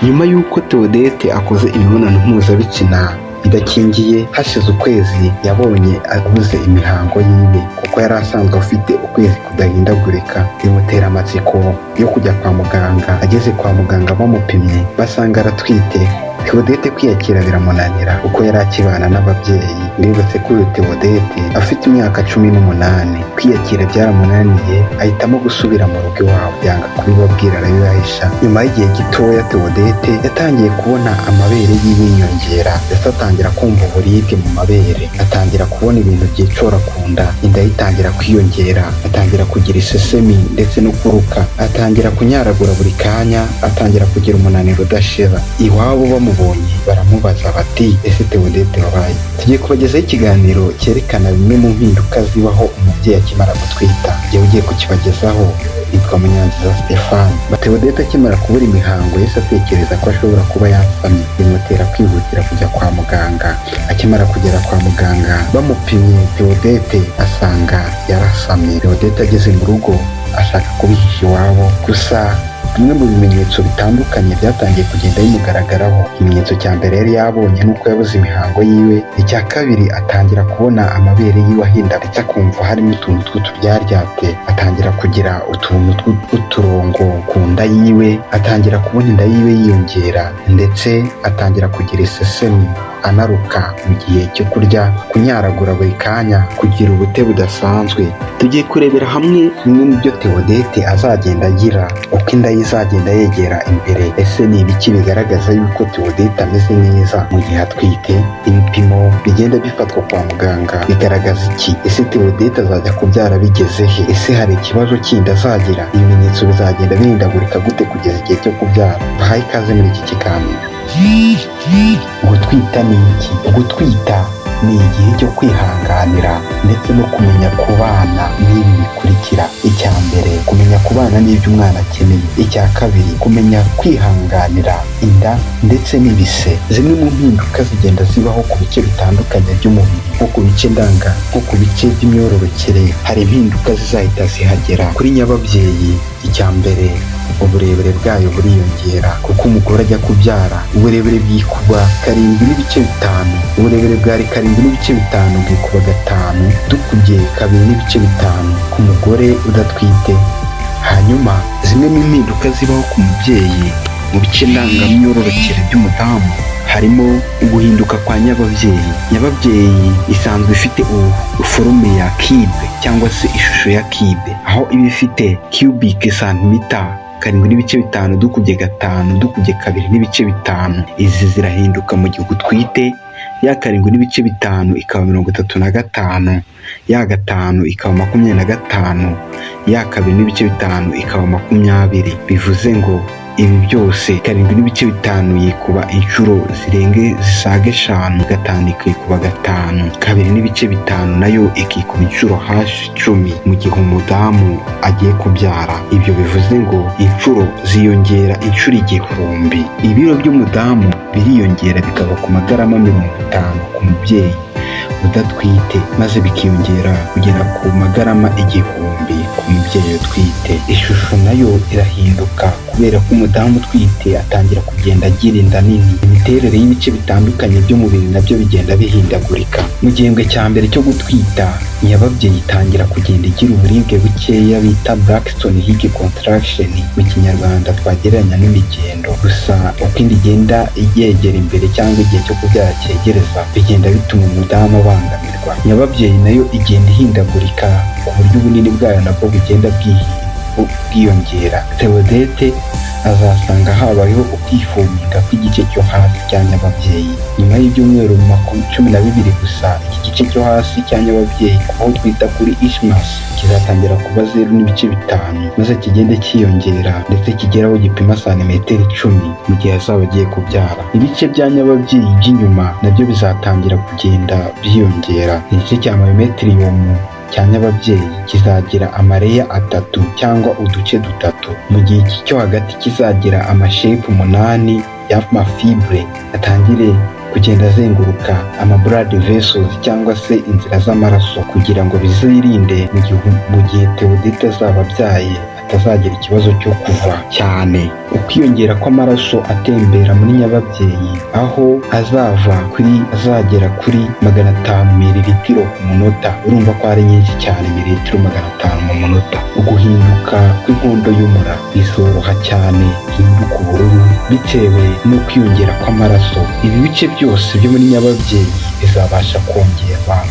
Nyuma y'uko Theodette akoze imibonano mpuzabitsina idakingiye, hashize ukwezi yabonye abuze imihango yiwe, kuko yari asanzwe afite ukwezi kudahindagurika. Bimutera amatsiko yo kujya kwa muganga. Ageze kwa muganga, bamupimye basanga aratwite. Theodette kwiyakira biramunanira, kuko yari akibana n'ababyeyi. Mbibutse ko uyu Theodette afite imyaka 18. Kwiyakira byaramunaniye, ahitamo gusubira mu rugo iwabo, yanga kubibabwira, arabibahisha. Nyuma y'igihe gitoya, Theodette yatangiye kubona amabere yiwe yiyongera, ndetse atangira kumva uburibwe mu mabere, atangira kubona ibintu byicora ku nda, inda ye itangira kwiyongera, atangira kugira isesemi ndetse no kuruka, atangira kunyaragura buri kanya, atangira kugira umunaniro udashira. Iwabo bamubonye baramubaza bati: "Ese Theodette, wabaye?" Tugiye kubagezaho ikiganiro cyerekana bimwe mu mpinduka zibaho umubyeyi akimara gutwita. Jyewe ugiye kukibagezaho yitwa Munyanziza Stefani. Theodette akimara kubura imihango, yahise atekereza ko ashobora kuba yasamye, bimutera kwihutira kujya kwa muganga. Akimara kugera kwa muganga, bamupimye Theodette asanga yarasamye. Theodette ageze mu rugo ashaka kubihisha iwabo, gusa bimwe mu bimenyetso bitandukanye byatangiye kugenda bimugaragaraho. Ikimenyetso cya mbere yari yabonye ni uko yabuze imihango yiwe. Icya kabiri, atangira kubona amabere yiwe ahinda, ndetse akumva harimo utuntu tw'uturyaryate, atangira kugira utuntu tw'uturongo ku nda yiwe, atangira kubona inda yiwe yiyongera, ndetse atangira kugira isesemi, anaruka mu gihe cyo kurya, kunyaragura buri kanya, kugira ubute budasanzwe. Tugiye kurebera hamwe bimwe mu byo Theodette azagenda agira uko inda ye izagenda yegera imbere. Ese ni ibiki bigaragaza yuko Theodette ameze neza mu gihe atwite? Ibipimo bigenda bifatwa kwa muganga bigaragaza iki? Ese Theodette azajya kubyara bigeze he? Ese hari ikibazo kindi azagira? Ibimenyetso bizagenda bihindagurika gute kugeza igihe cyo kubyara? Bahaye ikaze muri iki kiganiro. Gutwita ni iki? Gutwita ni igihe cyo kwihanganira ndetse no kumenya kubana n'ibi bikurikira: icya mbere, kumenya kubana n'ibyo umwana akeneye; icya kabiri, kumenya kwihanganira inda ndetse n'ibise. Zimwe mu mpinduka zigenda zibaho ku bice bitandukanye by'umubiri, nko ku bice ndanga, nko ku bice by'imyororokere, hari impinduka zizahita zihagera. Kuri nyababyeyi, icya mbere, uburebure bwayo buriyongera, kuko umugore ajya kubyara uburebure bwikuba 7.5. Uburebure bwari 7.5 bwikuba 5, dukubye 2.5 ku mugore udatwite. Hanyuma zimwe mu mpinduka zibaho ku mubyeyi mu bice ndangamyororokere by'umudamu harimo uguhinduka kwa nyababyeyi. Nyababyeyi isanzwe ifite forme ya cube, cyangwa se ishusho ya cube, aho iba ifite cubic santimeter 7.5 dukubye 5 dukubye 2.5. Izi zirahinduka mu gihe utwite: ya 7.5 ikaba 35, ya 5 ikaba 25, ya 2.5 ikaba 20. Bivuze ngo ibi byose, 7.5 yikuba inshuro zirenga, zisaga 5, 5 ikikuba 5, 2.5 nayo ikikuba inshuro hafi 10 mu gihe umudamu agiye kubyara. Ibyo bivuze ngo inshuro ziyongera inshuro 1000. Ibiro by'umudamu biriyongera bikava ku magarama 50 ku mubyeyi udatwite, maze bikiyongera kugera ku magarama 1000 ku mubyeyi utwite. Ishusho nayo irahinduka, kubera ko umudamu utwite atangira kugenda agira inda nini. Imiterere y'ibice bitandukanye by'umubiri nabyo bigenda bihindagurika. Mu gihembwe cya mbere cyo gutwita, nyababyeyi itangira kugenda igira uburibwe bukeya bita Braxton Hicks contraction, mu Kinyarwanda twagereranya n'imigendo. Gusa uko inda igenda yegera imbere cyangwa igihe cyo kubyara cyegereza, bigenda bituma umudamu abangamirwa. Nyababyeyi nayo igenda ihindagurika, ku buryo ubunini bwayo nabwo bugenda bwiyongera. Theodette azasanga habayeho ukwifuminga kw'igice cyo hasi cya nyababyeyi. Nyuma y'ibyumweru 12 gusa, iki gice cyo hasi cya nyababyeyi, aho twita kuri isthmus, kizatangira kuba 0.5, maze kigende cyiyongera ndetse kigere aho gipima santimetero 10 mu gihe azaba agiye kubyara. Ibice bya nyababyeyi by'inyuma nabyo bizatangira kugenda byiyongera. Igice cya myometrium cya nyababyeyi kizagira ama layer atatu cyangwa uduce dutatu, mu gihe iki cyo hagati kizagira ama shape 8 y'ama fibre, atangire kugenda azenguruka ama blood vessels cyangwa se inzira z'amaraso, kugira ngo bizirinde mu gihe Theodette azaba abyaye. atazagira ikibazo cyo kuva cyane. Ukwiyongera kw'amaraso atembera muri nyababyeyi, aho azava kuri azagera kuri 500 mililitiro ku munota. Urumva ko ari nyinshi cyane, mililitiro 500 mu munota. Uguhinduka kw'inkondo y'umura bizoroha cyane, hinduka ubururu bitewe no kwiyongera kw'amaraso. Ibi bice byose byo muri nyababyeyi bizabasha kongerwa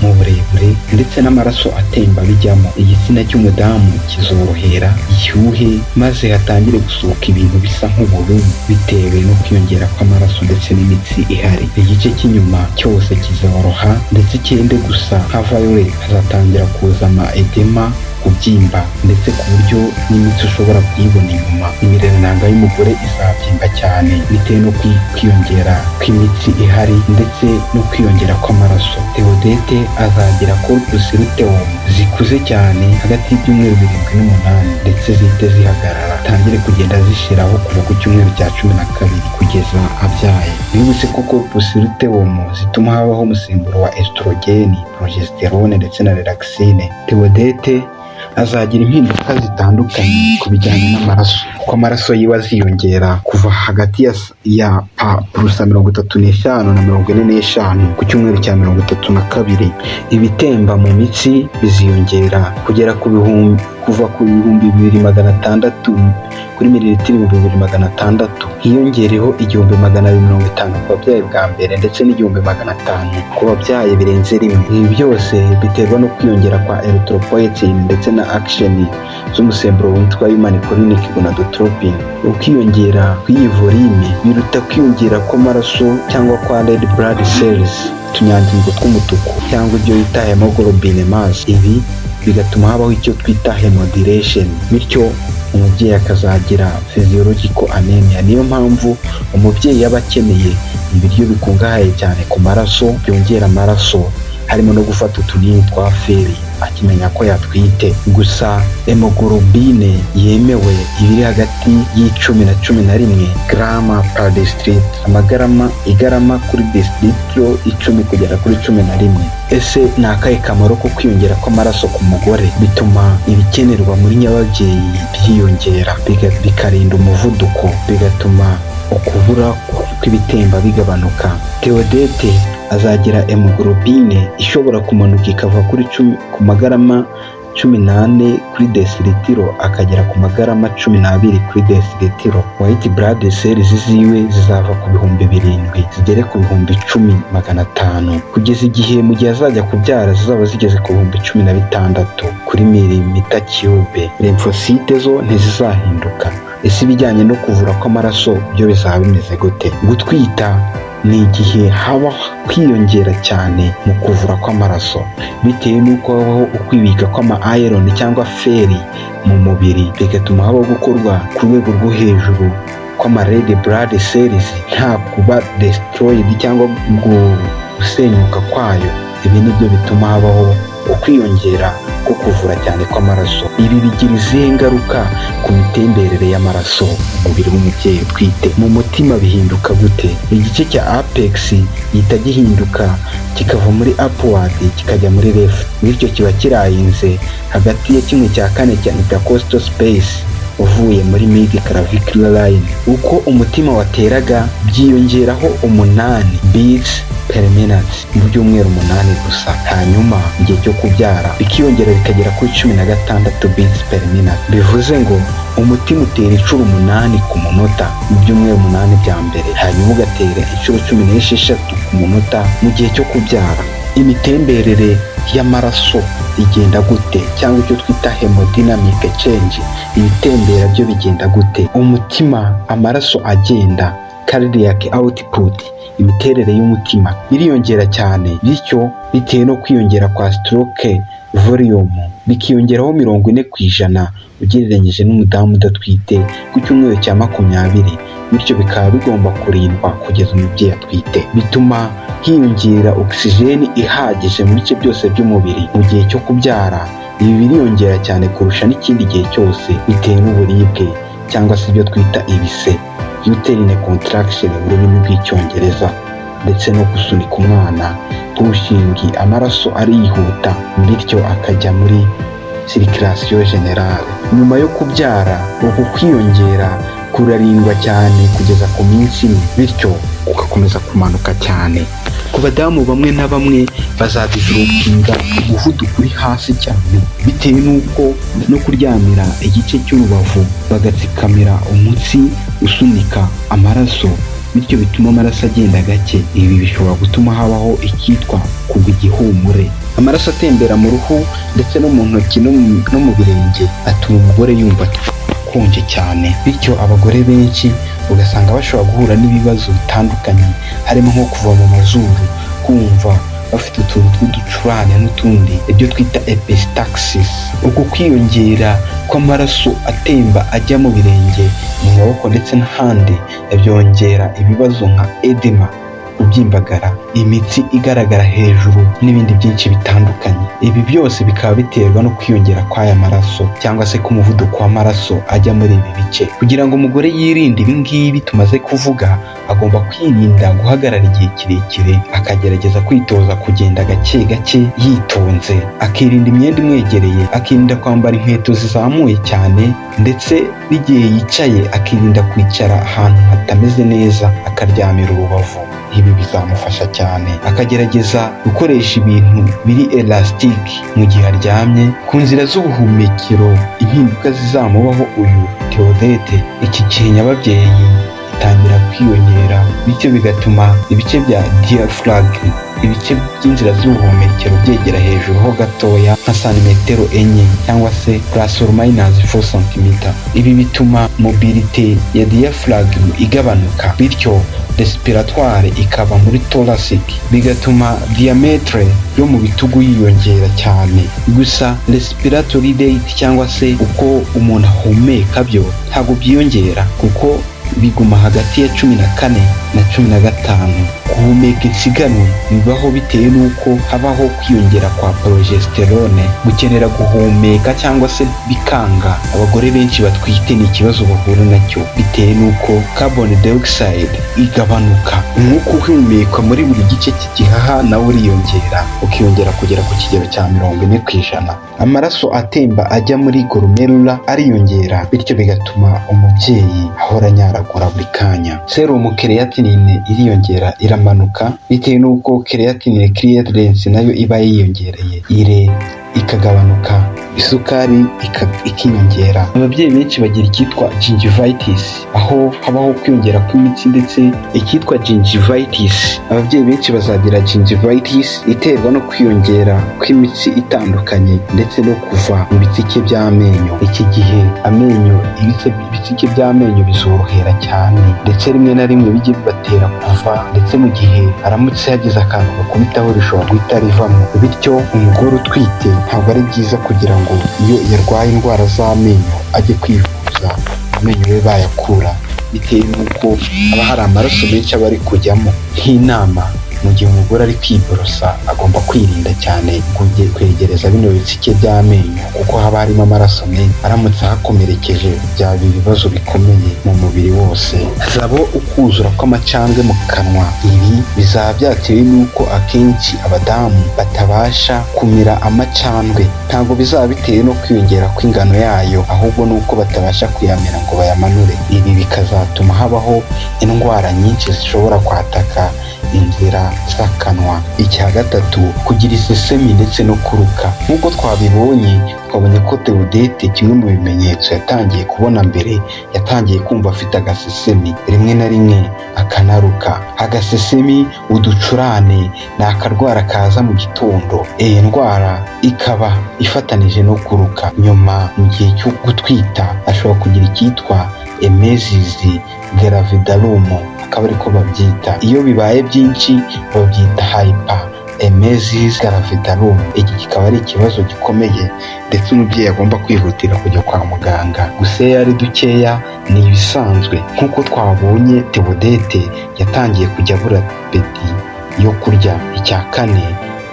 mu burebure, ndetse n'amaraso atemba bijyamo. Igitsina cy'umudamu kizorohera, gishyuhe, maze hatangire gusohoka ibintu bisa nk'ubururu bitewe no kwiyongera kw'amaraso ndetse n'imitsi ihari. Igice cy'inyuma cyose kizoroha ndetse cyende gusa nka violet. Hazatangira kuza ama edema, kubyimba, ndetse ku buryo n'imitsi ushobora kuyibona inyuma. Imirenantanga y'umugore izabyimba cyane bitewe no kwiyongera kw'imitsi ihari ndetse no kwiyongera kw'amaraso. Theodete azagira corpus luteum zikuze cyane hagati y'ibyumweru 7 n'umunani, ndetse zihite zihagarara, tangire kugenda zishiraho kuva ku cyumweru cya 12 kugeza abyaye. Bibutse ko corpus luteum zituma habaho umusemburo wa estrogène, progestérone ndetse na relaxine. Theodete azagira impinduka zitandukanye ku bijyanye n'amaraso, kuko amaraso yiwe aziyongera kuva hagati ya purusa 35 na 45 ku cyumweru cya 32. Ibitemba mu mitsi biziyongera kugera ku bihumbi, kuva ku 2600 kuri mililitiro 2600, hiyongereho 1250 ku babyaye bwa mbere, ndetse n'1500 ku babyaye birenze rimwe. Ibi byose biterwa no kwiyongera kwa erythropoietin ndetse na action z'umusemburo witwa human chorionic gonadotropin. Ukwiyongera kw'iyi volume biruta kwiyongera kw'amaraso cyangwa kwa red blood cells, utunyangingo tw'umutuku, cyangwa ibyo bita hemoglobin mass. Ibi bigatuma habaho icyo twita hemodilution, bityo umubyeyi akazagira physiological anemia. Niyo mpamvu umubyeyi aba akeneye ibiryo bikungahaye cyane ku maraso, byongera amaraso, harimo no gufata utunini twa fer akimenya ko yatwite. Gusa hémoglobine yemewe iba iri hagati y'10 na 11 garama per deciliter, amagarama, igarama kuri decilitiro 10 kugera kuri 11. Ese ni akahe kamaro ko kwiyongera kw'amaraso ku mugore? Bituma ibikenerwa muri nyababyeyi byiyongera, bikarinda umuvuduko, bigatuma ukubura kw'ibitemba bigabanuka. Theodete azagira hémoglobine ishobora kumanuka ikava kuri 10, ku magarama 14 kuri desilitiro, akagera ku magarama 12 kuri desilitiro. White blood cells ziwe zizava ku 7000 zigere ku 10,500, kugeza igihe mu gihe azajya kubyara zizaba zigeze ku 16,000 kuri milimita cube. Lymphocyte zo ntizizahinduka. Ese ibijyanye no kuvura kw'amaraso byo bizaba bimeze gute? Gutwita ni igihe haba kwiyongera cyane mu kuvura kw'amaraso, bitewe n'uko habaho ukwibika kw'ama iron cyangwa fer mu mubiri, bigatuma habaho gukorwa ku rwego rwo hejuru kw'ama red blood cells, nta kuba destroyed cyangwa gusenyuka kwayo. Ibi nibyo bituma habaho ukwiyongera ko kuvura cyane kw'amaraso. Ibi bigira izihe ngaruka ku mitemberere y'amaraso mu mubiri w'umubyeyi utwite? Mu mutima bihinduka gute? Igice cya apex gihita gihinduka, kikava muri upward kikajya muri left, bityo kiba kirayinze hagati ya 1/4 cya intercostal space uvuye muri mid clavicular line. Uko umutima wateraga byiyongeraho 8 beats per minute mu byumweru 8 gusa, hanyuma igihe cyo kubyara bikiyongera bikagera kuri 16 beats per minute. Bivuze ngo umutima utera inshuro 8 ku munota mu byumweru 8 bya mbere, hanyuma ugatera inshuro 16 ku munota mu gihe cyo kubyara. Imitemberere y'amaraso igenda gute, cyangwa icyo twita hemodynamic change? Ibitembera byo bigenda gute? Umutima, amaraso agenda, cardiac output, imiterere y'umutima iriyongera cyane, bityo bitewe no kwiyongera kwa stroke volume bikiyongeraho 40% ugereranyije n'umudamu udatwite ku cyumweru cya 20, bityo bikaba bigomba kurindwa kugeza umubyeyi atwite. Bituma hiyongera ogisijeni ihagije mu bice byose by'umubiri mu gihe cyo kubyara. Ibi biriyongera cyane kurusha n'ikindi gihe cyose, bitewe n'uburibwe cyangwa se ibyo twita ibise, uterine contraction mu rurimi rw'Icyongereza, ndetse no gusunika umwana, pushing. Amaraso arihuta, bityo akajya muri circulation générale. Nyuma yo kubyara, uku kwiyongera kurarindwa cyane kugeza ku minsi 4, bityo kugakomeza kumanuka cyane. Ku badamu bamwe na bamwe bazadevelopinga umuvuduko uri hasi cyane, bitewe n'uko no kuryamira igice cy'urubavu bagatsikamira umutsi usunika amaraso, bityo bituma amaraso agenda gake. Ibi bishobora gutuma habaho icyitwa kugwa igihumure. Amaraso atembera mu ruhu ndetse no mu ntoki no mu birenge atuma umugore yumva akonje cyane, bityo abagore benshi ugasanga bashobora guhura n'ibibazo bitandukanye, harimo nko kuva mu mazuru, kumva bafite utuntu tw'uducurane n'utundi, ibyo twita epistaxis. Uku kwiyongera kw'amaraso atemba ajya mu birenge, mu maboko ndetse n'ahandi byongera ibibazo nka edema, kubyimbagara, imitsi igaragara hejuru n'ibindi byinshi bitandukanye. Ibi byose bikaba biterwa no kwiyongera kw'aya maraso cyangwa se k'umuvuduko w'amaraso ajya muri ibi bice. Kugira ngo umugore yirinde ibi ngibi tumaze kuvuga, agomba kwirinda guhagarara igihe kirekire, akagerageza kwitoza kugenda gake gake yitonze, akirinda imyenda imwegereye, akirinda kwambara inkweto zizamuye cyane, ndetse n'igihe yicaye akirinda kwicara ahantu hatameze neza, akaryamira urubavu. Ibi bizamufasha cyane. Akagerageza gukoresha ibintu biri elastique mu gihe aryamye. Ku nzira z'ubuhumekero, impinduka zizamubaho uyu Theodete, iki gihe nyababyeyi itangira kwiyongera, bityo bigatuma ibice bya diaphragm, ibice by'inzira z'ubuhumekero, byegera hejuru ho gatoya nka santimetero 4 cyangwa se plus or minus 4 cm. Ibi bituma mobilité ya diaphragm igabanuka, bityo respiratoire ikaba muri thoracic, bigatuma diamètre yo mu bitugu yiyongera cyane. Gusa respiratory rate cyangwa se uko umuntu ahumeka byo ntabwo byiyongera, kuko biguma hagati ya 14 na 15. Guhumeka insiganwe bibaho bitewe n'uko habaho kwiyongera kwa progesterone, gukenera guhumeka cyangwa se bikanga. Abagore benshi batwite ni ikibazo bahura nacyo, bitewe n'uko carbon dioxide igabanuka, umwuka uhumekwa muri buri gice cy'igihaha nawo uriyongera, ukiyongera kugera ku kigero cya 40%. Amaraso atemba ajya muri glomeruli ariyongera, bityo bigatuma umubyeyi ahora anyaragura buri kanya. Serum creatinine iriyongera, iramanuka bitewe n'uko creatinine clearance nayo iba yiyongereye, urée ikagabanuka, isukari ikiyongera. Ababyeyi benshi bagira icyitwa gingivitis, aho habaho kwiyongera kw'imitsi ndetse icyitwa gingivitis. Ababyeyi benshi bazagira gingivitis iterwa no kwiyongera kw'imitsi itandukanye ndetse no kuva mu bitsike by'amenyo. Iki gihe amenyo, ibitsike by'amenyo bizorohera cyane, ndetse rimwe na rimwe bijye bibatera kuva, ndetse mu gihe haramutse hagize akantu gakubitaho rishobora guhita rivamo. Bityo umugore utwite ntabwo ari byiza kugira ngo iyo yarwaye indwara z'amenyo ajye kwivuza amenyo be bayakura, bitewe n'uko haba hari amaraso menshi aba ari kujyamo. Nk'inama, mu gihe umugore ari kwiborosa agomba kwirinda cyane kwegereza bino bitsike by'amenyo, kuko haba harimo amaraso menshi. Aramutse ahakomerekeje byaba ibibazo bikomeye mu mubiri wose. Hazabaho ukuzura kw'amacandwe mu kanwa. Ibi bizaba byatewe n'uko akenshi abadamu batabasha kumira amacandwe. Ntabwo bizaba bitewe no kwiyongera kw'ingano yayo, ahubwo n'uko batabasha kuyamira ngo bayamanure. Ibi bikazatuma habaho indwara nyinshi zishobora kwataka inzira z'akanwa. Icya gatatu, kugira isesemi ndetse no kuruka. Nk'uko twabibonye, twabonye ko Theodete kimwe mu bimenyetso yatangiye kubona mbere, yatangiye kumva afite agasesemi, rimwe na rimwe akanaruka. Agasesemi, uducurane ni akarwara kaza mu gitondo. Iyi ndwara ikaba ifatanije no kuruka. Nyuma, mu gihe cyo gutwita, ashobora kugira icyitwa emesis gravidarum, akaba ariko babyita. Iyo bibaye byinshi babyita hyperemesis gravidarum. Iki kikaba ari ikibazo gikomeye, ndetse umubyeyi agomba kwihutira kujya kwa muganga. Gusa iyo ari dukeya ni ibisanzwe. Nk'uko twabonye, Theodete yatangiye kujya abura appétit yo kurya. Icya kane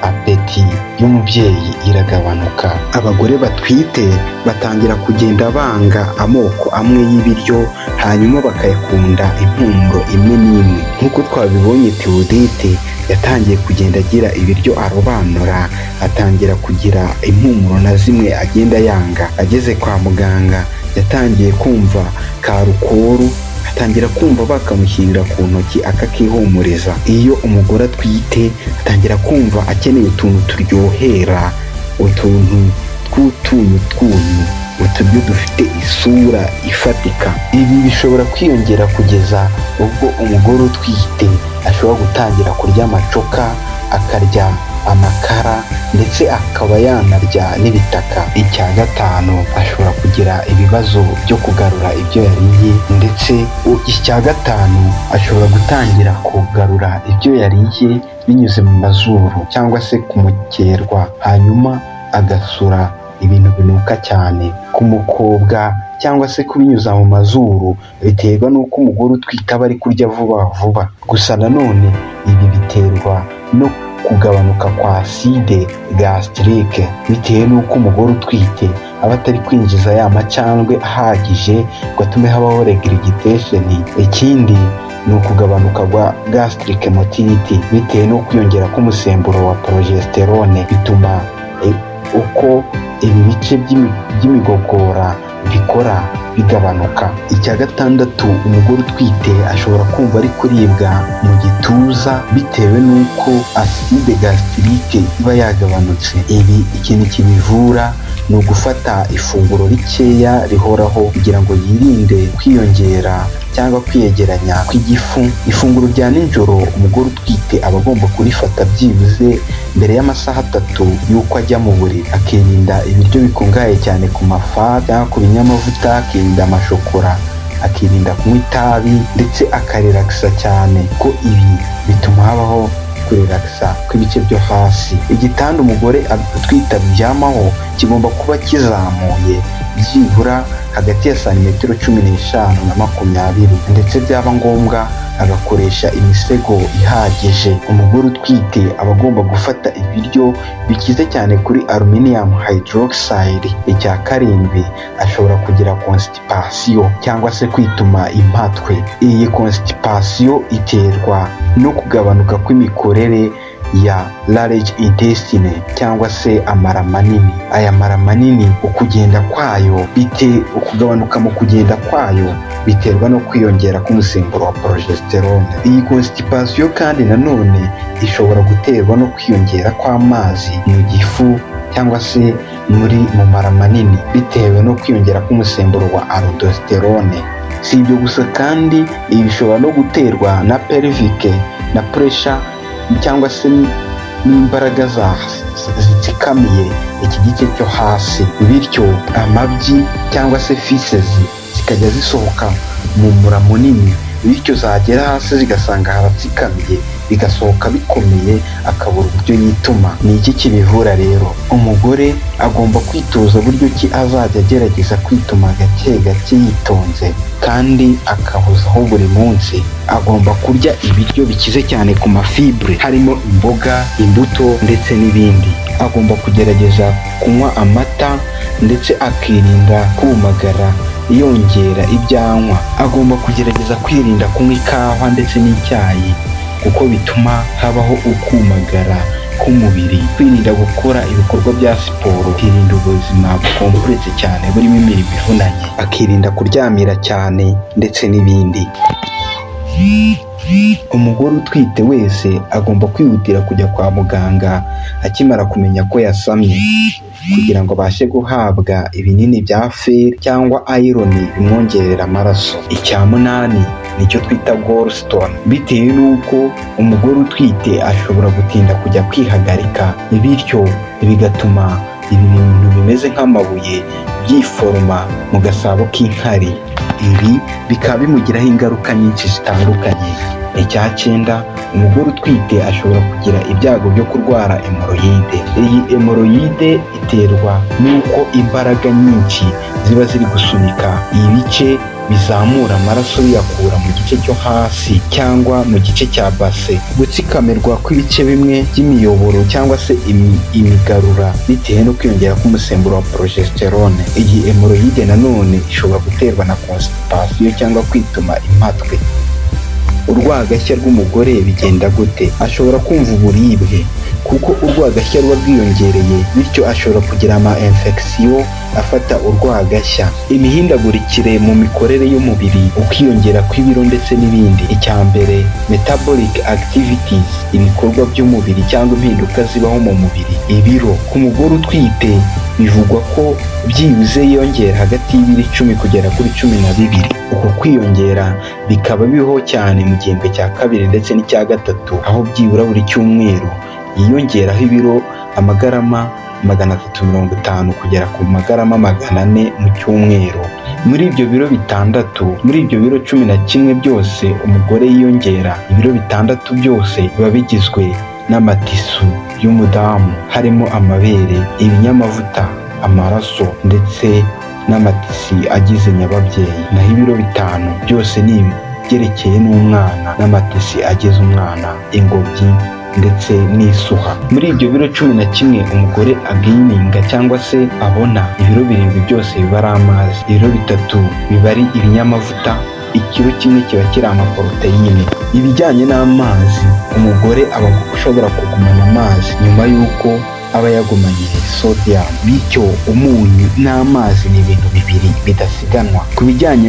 Appétit y'umubyeyi iragabanuka. Abagore batwite batangira kugenda banga amoko amwe y'ibiryo, hanyuma bakayakunda impumuro imwe n'imwe. Nk'uko twabibonye, Theodete yatangiye kugenda agira ibiryo arobanura, atangira kugira impumuro na zimwe agenda yanga. Ageze kwa muganga yatangiye kumva karukoro, atangira kumva bakamushyirira ku ntoki akakihumuriza. Iyo umugore atwite atangira kumva akeneye utuntu turyohera, utuntu tw'utunyu twunyu, uturyo dufite isura ifatika. Ibi bishobora kwiyongera kugeza ubwo umugore utwite ashobora gutangira kurya amacoka, akarya amakara, ndetse akaba yanarya n'ibitaka. Icya gatanu, ashobora kugira ibibazo byo kugarura ibyo yariye. Ndetse icya gatanu, ashobora gutangira kugarura ibyo yariye binyuze mu mazuru cyangwa se kumukerwa, hanyuma agasura ibintu binuka cyane. Kumukobwa cyangwa se kubinyuza mu mazuru biterwa n'uko umugore utwite aba ari kurya vuba vuba. Gusa nanone ibi biterwa no kugabanuka kwa acide gastrique, bitewe n'uko umugore utwite aba atari kwinjiza ya macandwe ahagije ngo atume habaho regurgitation. Ikindi ni ukugabanuka kwa gastric motility bitewe no kwiyongera k'umusemburo wa progesterone, bituma uko ibi bice by'imigogora bikora bigabanuka. Icya gatandatu, umugore utwite ashobora kumva ari kuribwa mu gituza bitewe n'uko acide gastrique iba yagabanutse. Ibi ikintu kibivura ni ugufata ifunguro rikeya rihoraho kugira ngo yirinde kwiyongera cyangwa kwiyegeranya kw'igifu. Ifunguro rya nijoro umugore utwite aba agomba kurifata byibuze mbere y'amasaha 3 y'uko ajya mu buriri, akirinda ibiryo bikungahaye cyane ku mafa cyangwa ku binyamavuta, akirinda amashokora, akirinda kunywa itabi, ndetse akarelakisa cyane, ko ibi bituma habaho kurelakisa kw'ibice byo hasi. Igitanda umugore utwite aryamaho kigomba kuba kizamuye byibura hagati ya santimetero 15 na 20, ndetse byaba ngombwa agakoresha imisego ihagije. Umugore utwite aba agomba gufata ibiryo bikize cyane kuri aluminium hydroxide. Icya karindwi, ashobora kugira constipation cyangwa se kwituma impatwe. Iyi constipation iterwa no kugabanuka kw'imikorere ya large intestine cyangwa se amara manini. Aya mara manini, ukugenda kwayo bite ukugabanuka mu kugenda kwayo biterwa no kwiyongera k'umusemburo wa progesterone. Iyi constipation kandi nanone ishobora guterwa no kwiyongera kw'amazi mu gifu cyangwa se mu mara manini bitewe no kwiyongera k'umusemburo wa aldosterone. Si ibyo gusa kandi, ibi bishobora no guterwa na pelvic na pressure cyangwa se n'imbaraga zitsikamiye iki gice cyo hasi, bityo amabyi cyangwa se feces zikajya zisohoka mu mura munini, bityo zagera hasi zigasanga haratsikamiye, bigasohoka bikomeye, akabura uburyo yituma. Ni iki kibivura rero? Umugore agomba kwitoza buryo ki azajya agerageza kwituma gake gake yitonze, kandi akahozaho buri munsi. Agomba kurya ibiryo bikize cyane ku ma fibre, harimo imboga, imbuto ndetse n'ibindi. Agomba kugerageza kunywa amata, ndetse akirinda kumagara yongera ibyo anywa. Agomba kugerageza kwirinda kunywa ikawa ndetse n'icyayi, kuko bituma habaho ukumagara k'umubiri. Kwirinda gukora ibikorwa bya siporo, akirinda ubuzima bukompletse cyane burimo imirimo ivunanye, akirinda kuryamira cyane ndetse n'ibindi. Umugore utwite wese agomba kwihutira kujya kwa muganga akimara kumenya ko yasamye, kugira ngo abashe guhabwa ibinini bya fer cyangwa iron bimwongerera amaraso. Icya munani nicyo twita gallstone. Bitewe n'uko umugore utwite ashobora gutinda kujya kwihagarika, bityo bigatuma ibi bintu bimeze nk'amabuye byiforoma mu gasabo k'inkari, ibi bikaba bimugiraho ingaruka nyinshi zitandukanye. Icya cyenda, umugore utwite ashobora kugira ibyago byo kurwara hémorroïde. Iyi hémorroïde iterwa n'uko imbaraga nyinshi ziba ziri gusunika ibice bizamura amaraso biyakura mu gice cyo hasi cyangwa mu gice cya base. Gutsikamirwa kw'ibice bimwe by'imiyoboro cyangwa se imigarura bitewe no kwiyongera k'umusemburo wa progesterone. Iyi hémorroïde nanone ishobora guterwa na constipation cyangwa kwituma impatwe. Urwagashya rw'umugore bigenda gute? Ashobora kumva uburibwe kuko urwagashya ruba rwiyongereye, bityo ashobora kugira ama infection afata urwagashya, imihindagurikire mu mikorere y'umubiri, ukwiyongera kw'ibiro ndetse n'ibindi. Icya mbere, metabolic activities, ibikorwa by'umubiri cyangwa impinduka zibaho mu mubiri. Ibiro ku mugore utwite bivugwa ko byibuze yiyongera hagati y'ibiro 10 kugera kuri 12. Uko kwiyongera bikaba bibaho cyane mu gihembwe cya kabiri ndetse n'icya gatatu, aho byibura buri cyumweru yiyongeraho ibiro amagarama 350 kugera ku magarama 400 mu cyumweru. Muri ibyo biro 6, muri ibyo biro 11 byose umugore yiyongera, ibiro 6 byose biba bigizwe n'amatissu y'umudamu, harimo amabere, ibinyamavuta, amaraso ndetse n'amatissu agize nyababyeyi. Naho ibiro 5 byose ni ibyerekeye n'umwana n'amatissu agize umwana, ingobyi ndetse n'isuha. Muri ibyo biro 11 umugore againinga cyangwa se abona, ibiro 7 byose biba ari amazi, ibiro 3 biba ari ibinyamavuta, ikiro 1 kiba kiri amaporoteyine. Ibijyanye n'amazi, umugore aba ashobora kugumana amazi nyuma y'uko aba yagumanye sodium, bityo umunyu n'amazi ni ibintu bibiri bidasiganwa. Ku bijyanye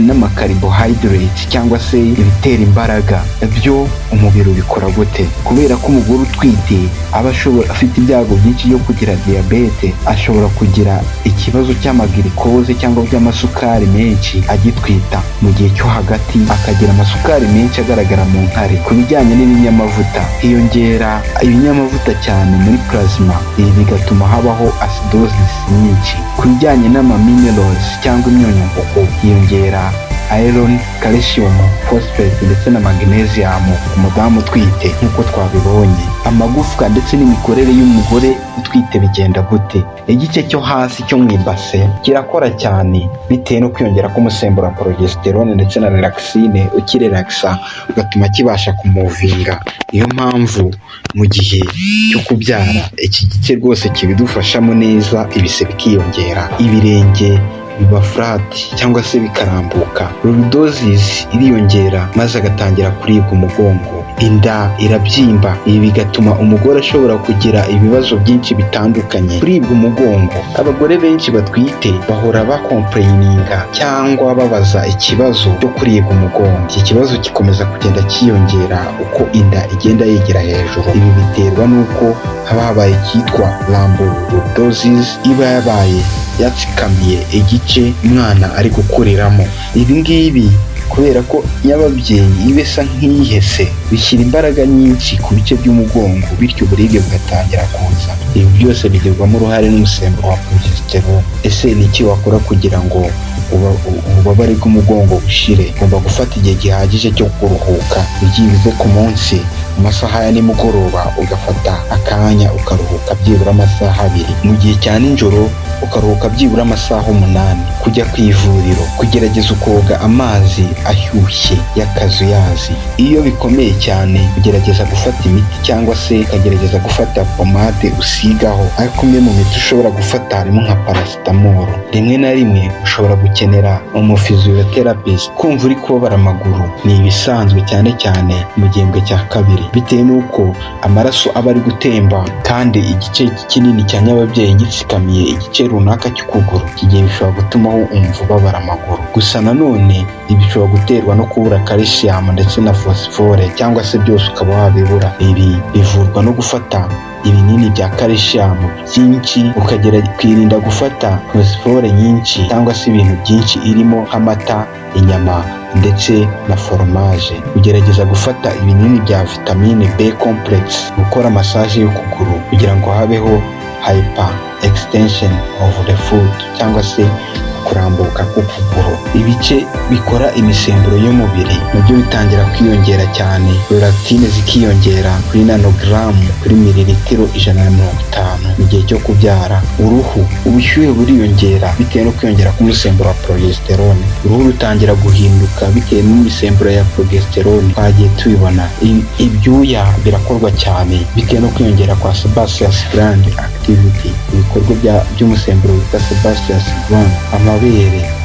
n'amacarbohydrates cyangwa se ibitera imbaraga, byo umubiri ubikora gute? Kubera ko umugore utwite aba ashobora afite ibyago byinshi byo kugira diyabete, ashobora kugira ikibazo cy'amaglucose cyangwa by'amasukari menshi agitwita. Mu gihe cyo hagati akagira amasukari menshi agaragara mu nkari. Ku bijyanye n'ibinyamavuta, hiyongera ibinyamavuta cyane muri plasma, ibi bigatuma habaho acidosis nyinshi. Ku bijyanye n'amaminerals cyangwa imyunyungugu, hiyongera iron, calcium, phosphate ndetse na magnesium ku mudamu utwite nk'uko twabibonye. Amagufwa ndetse n'imikorere y'umugore utwite bigenda gute? Igice cyo hasi cyo mu ibase kirakora cyane bitewe no kwiyongera k'umusemburo wa progesterone ndetse na relaxine ukirelaxa, ugatuma kibasha kumovinga. Niyo mpamvu mu gihe cyo kubyara iki gice rwose kibidufashamo neza, ibise bikiyongera, ibirenge biba flat cyangwa se bikarambuka, lordosis iriyongera maze agatangira kuribwa umugongo, inda irabyimba. Ibi bigatuma umugore ashobora kugira ibibazo byinshi bitandukanye. Kuribwa umugongo, abagore benshi batwite bahora bacomplaininga cyangwa babaza ikibazo cyo kuribwa umugongo. Iki kibazo gikomeza kugenda cyiyongera uko inda igenda yegera hejuru. Ibi biterwa n'uko haba habaye icyitwa lumbar lordosis, iba yabaye yatsikamiye igice umwana ari gukuriramo. Ibi ngibi kubera ko nyababyeyi iba isa nk'iyihese, bishyira imbaraga nyinshi ku bice by'umugongo, bityo uburibwe bugatangira kuza. Ibi byose bigirwamo uruhare n'umusemburo wa progesterone. Ese ni iki wakora kugira ngo ububabare bw'umugongo bushire? Ugomba gufata igihe gihagije cyo kuruhuka, byibuze ku munsi mu masaha ya nimugoroba ugafata akanya ukaruhuka byibura amasaha 2, mu gihe cya nijoro ukaruhuka byibura amasaha 8. Kujya ku ivuriro, kugerageza ukoga amazi ashyushye y'akazuyazi. Iyo bikomeye cyane, kugerageza gufata imiti cyangwa se ukagerageza gufata pomade usigaho. Ariko imwe mu miti ushobora gufata harimo nka paracetamol. Rimwe na rimwe ushobora gukenera umuphysiotherapist. Kumva uri kubabara amaguru ni ibisanzwe, cyane cyane mu gihembwe cya kabiri, bitewe n'uko amaraso aba ari gutemba kandi igice kinini cya nyababyeyi gitsikamiye igice runaka cy'ukuguru. Iki gihe bishobora gutuma wumva ubabara amaguru. Gusa nanone ibi bishobora guterwa no kubura calcium ndetse na phosphore, cyangwa se byose ukaba wabibura. Ibi bivurwa no gufata ibinini bya calcium byinshi, ukagera kwirinda gufata phosphore nyinshi cyangwa se ibintu byinshi irimo nk'amata, inyama ndetse na foromaje, kugerageza gufata ibinini bya vitamine B complex, gukora massage y'ukuguru kugira ngo habeho hyper extension of the foot cyangwa se gukomera kw'ikirenge. Kurambuka k'ukuguru, ibice bikora imisemburo y'umubiri nabyo bitangira kwiyongera cyane, prolactine zikiyongera kuri nanogaramu kuri mililitiro 150 mu gihe cyo kubyara. Uruhu, ubushyuhe buriyongera bitewe no kwiyongera k'umusemburo wa progesterone. Uruhu rutangira guhinduka bitewe n'imisemburo ya progesterone, twagiye tubibona. Ibyuya birakorwa cyane bitewe no kwiyongera kwa sebaceous gland activity, ibikorwa by'umusemburo witwa sebaceous gland.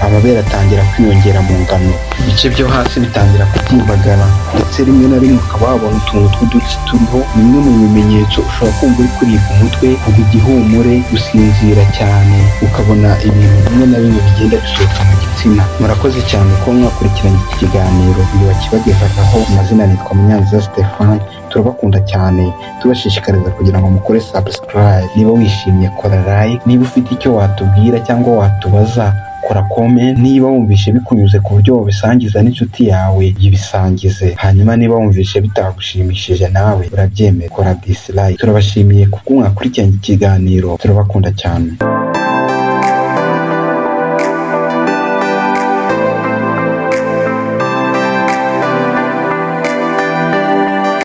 Amabere atangira kwiyongera mu ngano, ibice byo hasi bitangira kubyimbagana, ndetse rimwe na rimwe ukaba wabona utuntu tw'udutsi turiho. Bimwe mu bimenyetso, ushobora kumva uri kuribwa umutwe, kugwa igihumure, gusinzira cyane, ukabona ibintu bimwe na bimwe bigenda bisohoka mu gitsina. Murakoze cyane kuba mwakurikiranye iki kiganiro. Uyu wakibagezagaho amazina nitwa Munyanziza Stefan. Turabakunda cyane, tubashishikariza kugira ngo mukore subscribe. Niba wishimye, kora like. Niba ufite icyo watubwira cyangwa watubaza, kora comment. Niba wumvishe bikunyuze ku buryo wabisangiza n'inshuti yawe, yibisangize. Hanyuma niba wumvishe bitagushimishije, nawe urabyemera, kora dislike. Turabashimiye kuko mwakurikiranye ikiganiro. Turabakunda cyane.